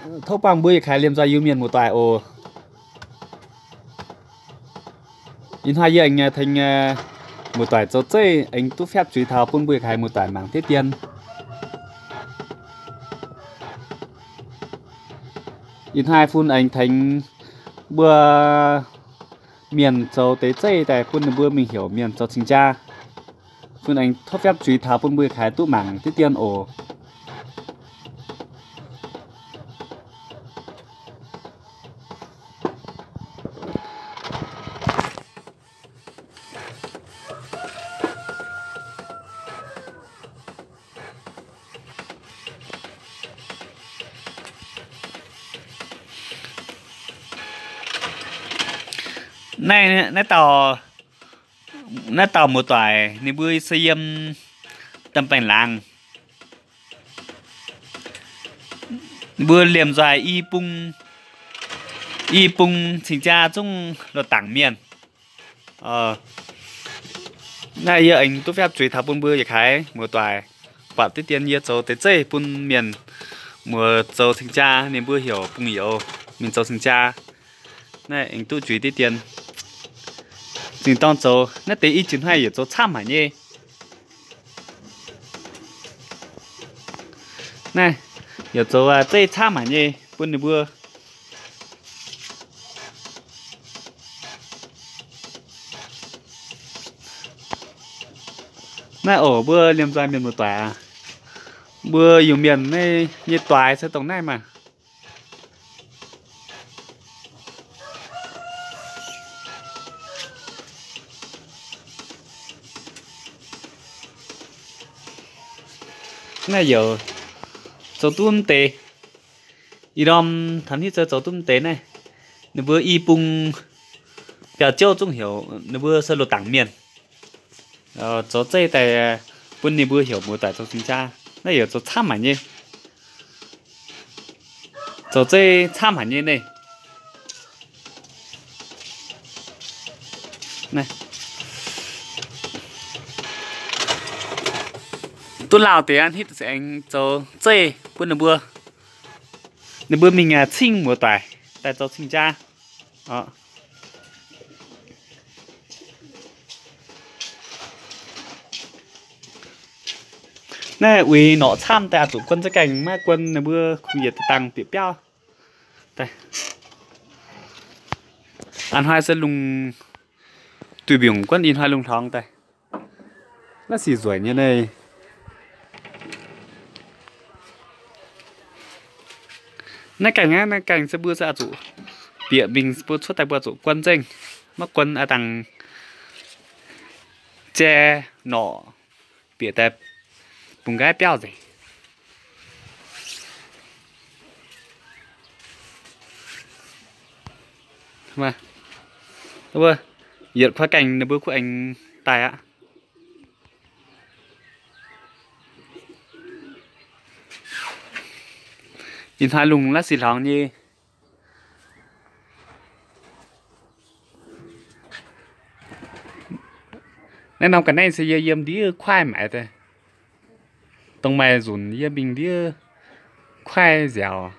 Tov buangh mbuo yietc kaaix liemh nzoih Iu-Mienh muoz-doic oc. Ih hnoi yie aengx tengx muoz-doic zoux zeiv, aengx duqv fiapv zuiz taux bun mbuo yietc kaaix muoz-doic mangc diqv dien. Ih hnoi fun aengx tengx mbuo mienh zoux deix zeiv daaih bun ninh mbuo mingh heuc mienh zoux cing-jaa. Fun aengx tov fiapv zuiz taux bun mbuo yietc kaaix duqv mangc diqv dien oc. Naaiv, naaiv dauh, naaiv dauh muoz-doic ninh mbuo se yiem Domh Baengh Laangz. Mbuo liemh nzoih i bung, i bung cing-jaa zungv loz-dangc mienh. Naaiv yie aengx duqv fiapv zuiz taux bun mbuo yietc kaaix muoz-doic buatc diqv dien yie zoux deix zeiv bun mienh muoz zoux cing-jaa, ninh mbuo heuc bung youz mingh zoux cing-jaa. Naaiv aengx duqv zuiz diqv dien. Zingh dorng zoux naaiv deix i jiex hnoi yaac zoux camv haic nyei. Naaiv yaac zoux zeiv camv haic nyei bun ninh mbuo. Naaiv oc, mbuo liemh nzoih mienh muoz-doic aac, mbuo Iu-Mienh naaiv nyei doix se dongh naaiv maah. Naaiv yaac zoux duqv mv deix. Ih ndorm taux hnitv zoux duqv mv deix naaiv, ninh mbuo i bung biauv-jouv zungv heuc ninh mbuo se loz-dangc mienh zoux zeiv daaih bun ninh mbuo heuc muoz-doic zoux cing-jaa. Naaiv yaac zoux camv haic nyei. Zoux zeiv camv haic nyei naaiv. Duqv lauh deix hnitv se aengx zoux zeiv bun ninh mbuo, ninh mbuo mingh cingv muoz-doic daaih zoux cing-jaa. Naaiv uix norqc camv daaih oix zuqc guon za'gengh maiv guon ninh mbuo kungx yietc dangh bieqc biauv. A'hnoi se lungh duih mbiungc guonv ih hnoi lungh hlorngx daaih. Naaiv sic nzueic nyei naaiv. Naaiv gaengh aqv, naaiv gaengh se mbuo se oix zuqc bieqc mingh, mbuo cuotv daaih mbuo oix zuqc guon nzengh, maiv guon a'dangh jai norqc bieqc daaih bungx nqaiv biauv nzengc. Yietc kuaaiv gaengh ninh mbuo kuv aengx daaih aqv. Ih hnoi lungh la'sic hlorngx nyei. Naaiv norm ga'naaiv se yie yiem ndiev kuaaiv maaiz daaih. Dongh maaih nzunc yie mingh ndiev kuaaiv nziaaux,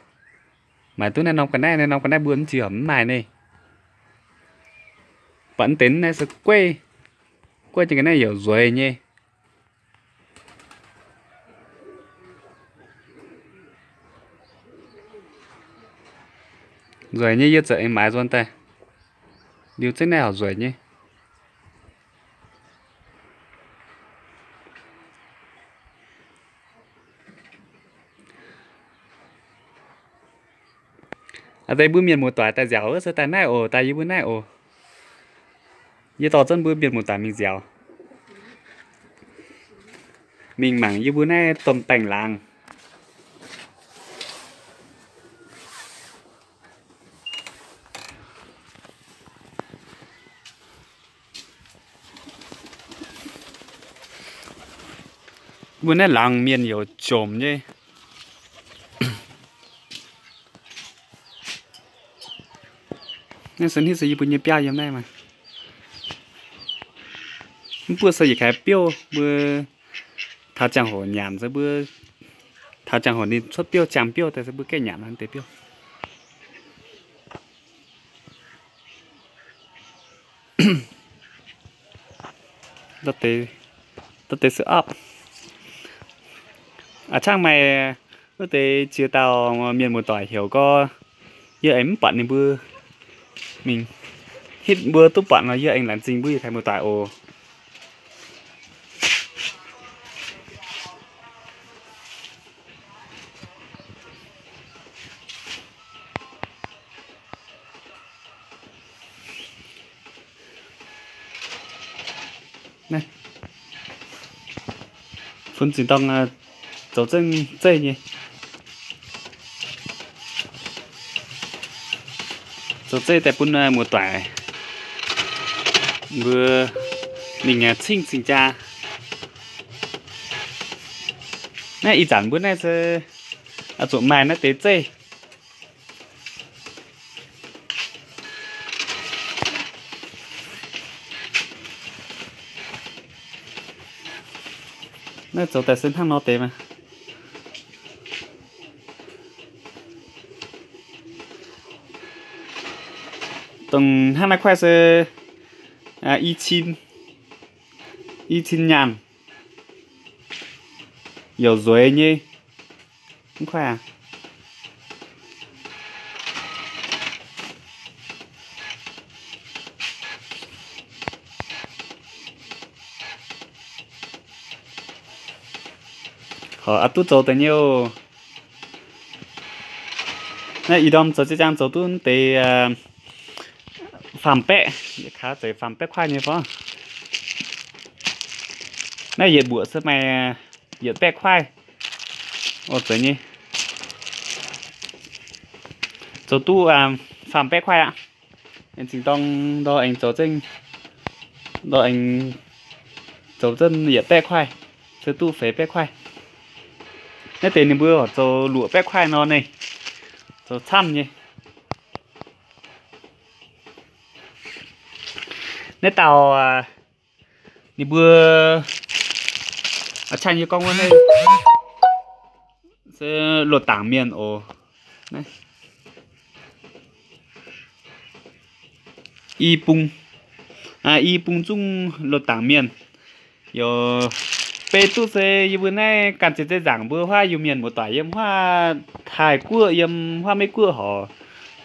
maaiz duqv naaiv norm ga'naaiv. Naaiv norm ga'naaiv mbuo mv ziex mv maaih nyei. Baac mv deix naaiv se gueiv, gueiv nyei ga'naaiv yaac nzueic nyei. Nzueic nyei, yie za'eix maaiz nzuonx daaih. Liuz zengv naaiv horc nzueic nyei. Aa, deix mbuo mienh muoz-doic daaih nziaaux wuov se daaih naaiv oc, daaih yie mbuo naaiv oc. Yie dorh zunv mbuo mienh muoz-doic mingh nziaaux, mingh mangc yie mbuo naaiv domh baengh laangz. Mbuo naaiv laangz mienh youc jomc nyei. Naaiv se hnitv se yie mbuo nyei biauv yiem naaiv maah. Mv buov se yietc kaaix biouv mbuo taux ziangh hoc nyanc se mbuo Taux ziangh hoc ninh cuotv biouv, ziangh biouv daaih se mbuo gaeqv nyanc deix biouv. Ndau deix se opv. A'cangv maaih wuov deix ziex dauh mienh muoz-doic heuc gorx, yie aengx mv buatc ninh mbuo mingh. Hitv mbuo duqv buatc nor, yie aengx laengz zingh mbuo yietc kaaix muoz-doic oc. Funx zinh dorng zoux zengv zeiv nyei. Zoux zeiv daaih bun muoz-doic mbuo mingh cingv cing-jaa. Naaiv ih zanc mbuo naaiv se zuqc maaih naaiv deix zeiv. Naaiv zoux daaih se hnangv nor deix maah. Dongh hnangv naaiv kuaaiv se i cin, i cin nyaanh, youc nzueiz nyei. Mv kuaaiv aqv. Horpc aqv, duqv zoux deix nyei oc. Naaiv ih ndorm zoux ziex jaang zoux duqv deix faam baeqv, yietc kaav zeiz faam baeqv kuaaiv nyei fov. Naaiv yietc mbuoqc se maaih yietc baeqv kuaaiv. Oc, zeiz nyei. Zoux duqv faam baeqv kuaaiv aqv. Aengx zinh dorng ndor aengx zoux zengv, ndor aengx zoux zengv yietc baeqv kuaaiv, se duqv feix baeqv kuaaiv. Naaiv deix ninh mbuo horpc zoux luoqc baeqv kuaaiv nor ne, zoux camv nyei. Naaiv dauh ninh mbuo, a'cangv yie gorngv wuov naaiv se loz-dangc mienh oc. I bung, i bung zungv loz-dangc mienh. Yoc, beiv duqv se yie mbuo naaiv ganh ziex zeiv nzaangc mbuo huaav Iu-Mienh muoz-doic yiem huaav Taiv Guoqv, yiem huaav Meiv Guoqv horpc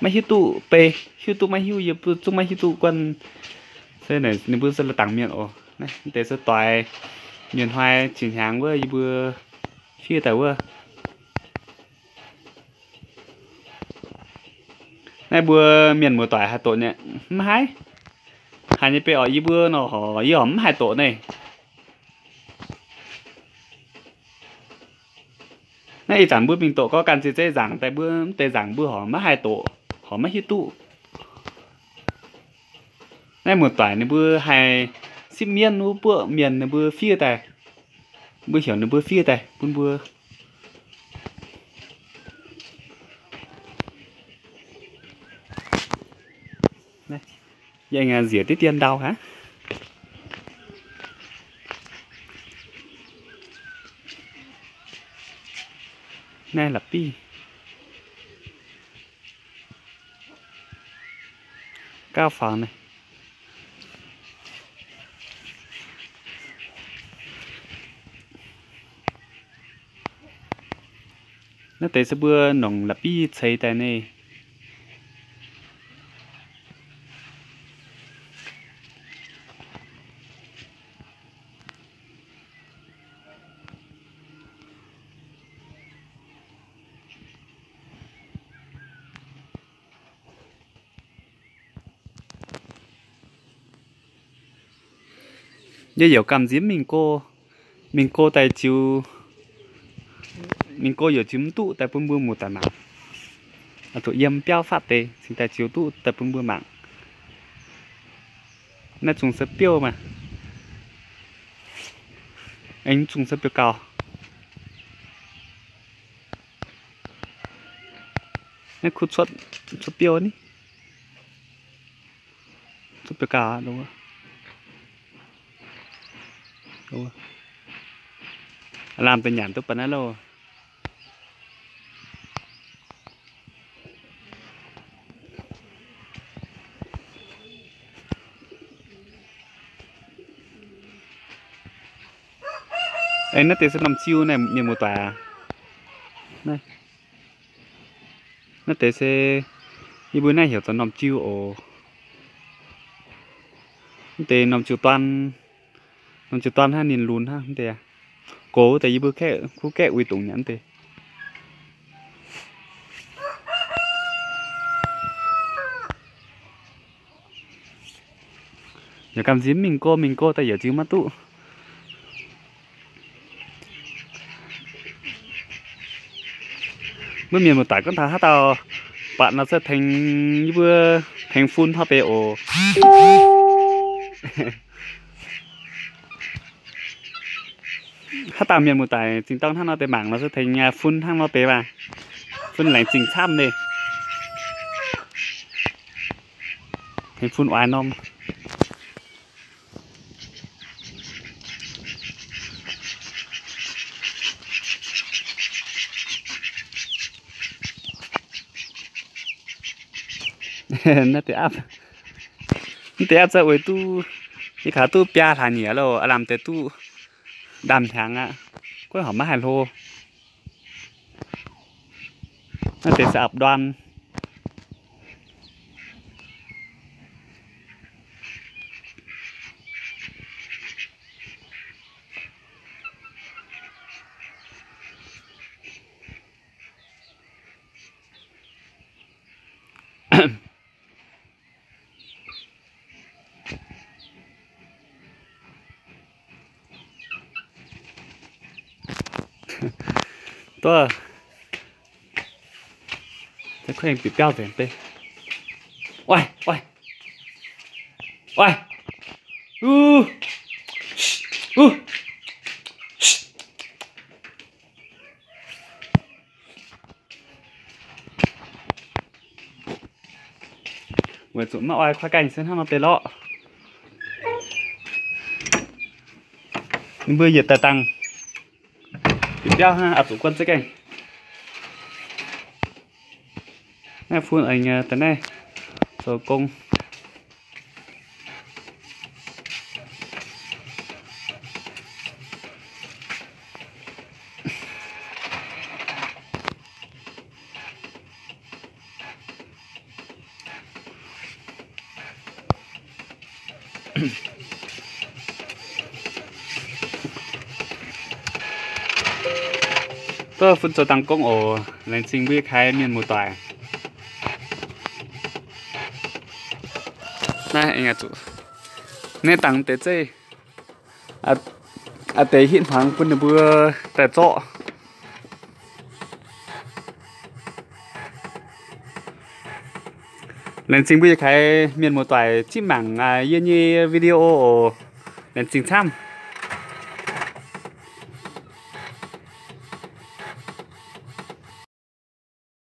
maiv hiuv duqv beiv, hiuv duqv maiv hiuv, yie mbuo zungv maiv hiuv duqv guanh. Se ninh mbuo se loz-dangc mienh oc. Naaiv deix se doix mienh hnoi zinh hnyangx wuov yie mbuo fiev daaih wuov. Naaiv mbuo mienh muoz-doic haih doqc nyei mv haih? Haiz nyei beiv oc, yie mbuo nor horpc yie horpc mv haih doqc naaiv. Naaiv ih zanc mbuo mingh doqc gorngv ganh ziex zeiv nzaangc daaih, mbuo mv deix nzaangc mbuo horpc maiv haih doqc, horpc maiv hiuv duqv. Naaiv muoz-doic ninh mbuo haih sipv mienv wuov buoqv mienh ninh mbuo fiev daaih, mbuo heuc ninh mbuo fiev daaih bun mbuo. Yie nzieqc diqv dien ndau aqv. Naaiv la'bieiv gauh fangx naaiv. Naaiv deix se mbuo nongc la'bieiv ceix daaih naaiv. Yie youc gamh nziex mingh go, mingh go daaih ziux, mingh go youc ziux mv duqv daaih bun mbuo muoz-doic mangc. Zuqc yiem biauv fatv deix cingx daaih ziux duqv daaih bun mbuo mangc. Naaiv zungh se biouv maah. Aengx zungh se biouv gauh. Naaiv kuv cuotv biouv ni. Cuotv biouv gauh aqv. Lamh deix nyanc duqv baac naaiv loh. Aengx naaiv deix se norm jiu naaiv, mienh muoz-doic aac. Naaiv deix se yie mbuo naaiv heuc zoux norm jiu oc. Mv deix norm jiu-dorn, norm jiu-dorn hnangv, ninh lunx hnangv mv deix. Gox wuov deix yie mbuo kuv gaeqv uix dungz nyanc mv deix. Yaac gamh nziex mingh go mingh go daaih yaac ziux maiv duqv. Mbuo mienh muoz-doic gorngv taux haaix dauh buatc nor se tengx yie mbuo tengx fun hnangv deix oc. Haaix dauh mienh muoz-doic zingh dorng hnangv nor deix mangc nor se tengx fun hnangv nor deix maah. Fun laengz zingh camv nyei. Tengx fun oix norm. Naaiv deix aapv, mv deix aapv za'gengh duqv, yie kaux duqv biaa hlaax nyieqc loh, aav lamh deix duqv ndaamv-hnyangx aqv. Guaiv horpc maiv haih hlo. Naaiv deix se apc nduan. Duqv, kuv aengx bieqc biauv nzengc deix. Oix, oix, oix. Uh, uh. Weic zuqc maiv oix kuaaiv gaengh se hnangv nor deix lorqc. Ninh mbuo yietc daaih dangh, bieqc biauv hnangv, aqc zuqc guon za'gengh. Naaiv fun aengx daaih naaiv zoux gong. Duqv fun zoux dangh gong oc. Laengz zingh mbuo yietc kaaix mienh muoz-doic. Naaiv aengx zuqc naaiv dangh deix zeiv, a'deix hitv hmuangx bun ninh mbuo daaih zorqv. Laengz zingh mbuo yietc kaaix mienh muoz-doic zipv mangc yie nyei video oc. Laengz zingh camv.